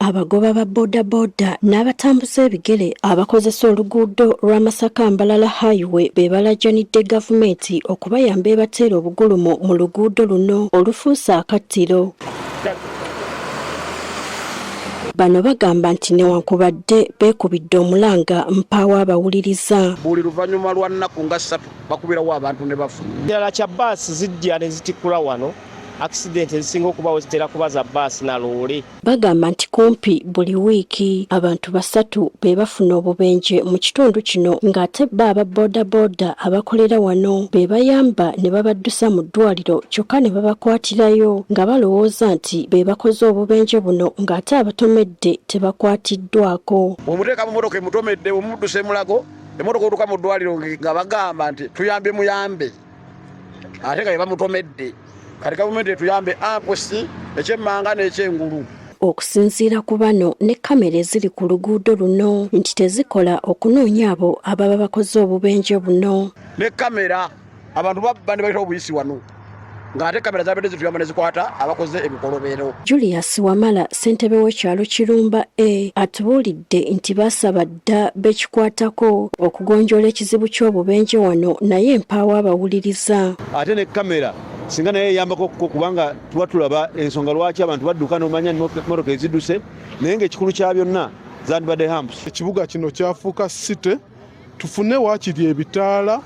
Abagoba ba bodaboda n'abatambuza ebigere abakozesa oluguudo lwa Masaka Mbalala Highway be balajanidde gavumenti okubayamba ebateera obugulumu mu luguudo luno olufuuse akattiro. Bano bagamba nti newankubadde beekubidde omulanga mpaawo abawuliriza. Buli luvannyuma lwa nnaku nga ssatu bakubirawo abantu ne bafa. Kirala kya bbaasi zijja ne zitikkula wano, accident ezisinga okubawo zitera kuba za bbaasi na loole. Bagamba nti kumpi buli wiiki abantu basatu be bafuna obubenje mu kitundu kino ng'ate bo aba bodaboda abakolera wano be bayamba ne babaddusa mu ddwaliro kyokka ne babakwatirayo nga balowooza nti be bakoze obubenje buno ng'ate abatomedde tebakwatiddwako. Bw'omuteeka mu mmotoka emutomedde bw'omuddusa e Mulago, emmotoka otuuka mu ddwaliro nga bagamba nti tuyambye muyambe ate nga be bamutomedde. Kati gavumenti etuyambe ampusi ekyemmanga n'ekyengulu. Okusinziira ku bano ne kkamera eziri ku luguudo luno nti tezikola okunoonya abo ababa bakoze obubenje buno. Ne kkamera abantu babba ne bayita obuyisi wano ng'ate kamera zabadde zituyamba ne zikwata abakoze ebikolobero. Julius Wamala ssentebe w'ekyalo Kirumba A atubuulidde nti baasaba dda bekikwatako okugonjoola ekizibu ky'obubenje wano naye mpaawo abawuliriza. Ate ne kamera singa naye eyambako kuko kubanga tuba tulaba ensonga lwaki abantu badduka n'omanya mmotoka ezidduse naye ng'ekikulu kya byonna zandibadde humps. Ekibuga kino kyafuuka city, tufune waakiri ebitaala,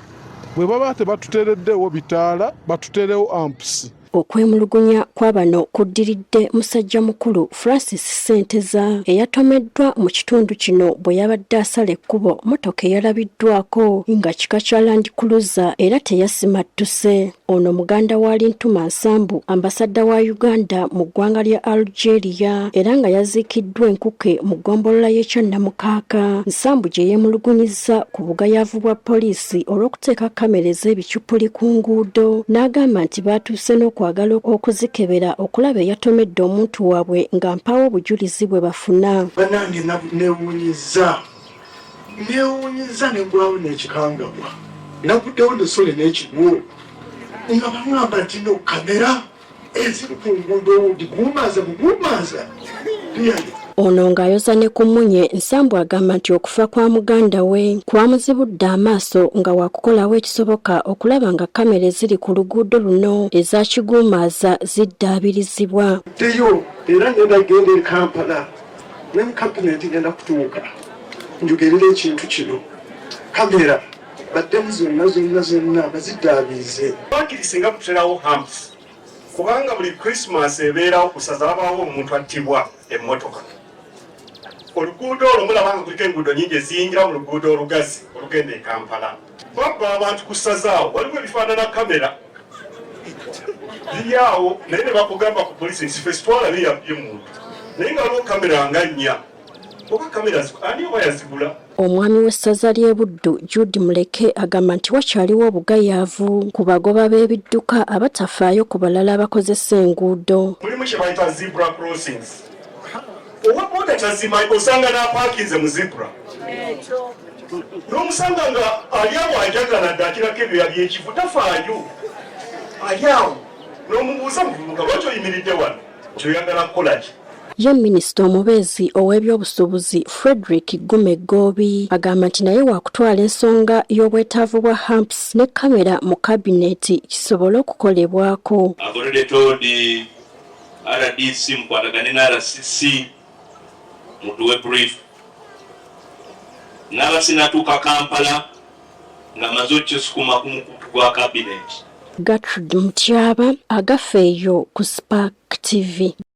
bwe baba tebatuteereddeewo bitaala batuteerewo amps. Okwemulugunya kwa bano kuddiridde musajja mukulu Francis Ssenteza eyatomeddwa mu kitundu kino bwe yabadde asala ekkubo mmotoka eyalabiddwako nga kika kya Land Cruiser era teyasimattuse. Ono muganda wa Lintuma Nsambu ambasadda wa Uganda mu ggwanga lya Algeria era nga yaziikiddwa Enkuke mu ggombolola y'e Kyannamukaaka. Nsambu gye yeemulugunyizza ku bugayaavu bwa poliisi olw'okuteeka kkamera ez'ebicupuli ku nguudo n'agamba nti baatuuse n'okwagala okuzikebera okulaba eyatomedde omuntu waabwe nga mpaawo obujulizi bwe bafuna. Bannange newuunyizza newuunyizza ne ngwawo n'ekikangabwa naguddewo nesole n'ekigwo nga baŋŋamba nti no kamera eziri ku nguudo giguumaaza buguumaaza. Ono ng'ayoza ne ku mmunye, Nsambu agamba nti okufa kwa muganda we kwamuzibudde amaaso nga waakukolawo ekisoboka okulaba nga kkamera eziri ku luguudo luno eza kiguumaaza ziddaabirizibwa. Ddeyo era ngenda genda e Kampala ne mu kabineti ngenda kutuuka njogerere ekintu kino kamera baddemu zonna zonna zonna baziddaabirize. Waakiri singa tuterawo humps kubanga buli Christmas ebeerawo ku ssaza wabaawo omuntu attibwa emmotoka. Oluguudo olwo mulaba nga kuliko enguudo nyingi eziyingira mu luguudo olugazi olugenda e Kampala. Babba abantu ku ssaza awo waliwo ebifaanana kamera biri awo naye ne bakugamba ku poliisi nti ffe sitwalabe yabbye muntu naye nga waliwo kamera nga nnya oba kamera ani oba yazigula. Omwami w'essaza ly'e Buddu, Jude Muleke agamba nti wakyaliwo obugayaavu ku bagoba b'ebidduka abatafaayo ku balala abakozesa enguudo. Mulimu kye bayita zebra crossings. Owa boda tazimanyi osanga n'apaakinze mu zebra n'omusanga nga ali awo ajagala dda akirako ebyoya by'ekifu tafaayo ali awo n'omubuuza muvubuka lwaki oyimiridde wano kyoyagala kukola ki? Ye minisita omubeezi ow'ebyobusuubuzi Frederick Gume Ggoobi agamba nti naye waakutwala ensonga y'obwetaavu bwa humps ne kkamera mu kabineeti kisobole okukolebwako. I've already told the RDC mukwatagane ne RCC mutuwe brief. Naba sinatuuka Kampala nga maze okukisukuma ku mukutu gwa cabinet. Gertrude Mutyaba, Agafeeyo ku Spark TV.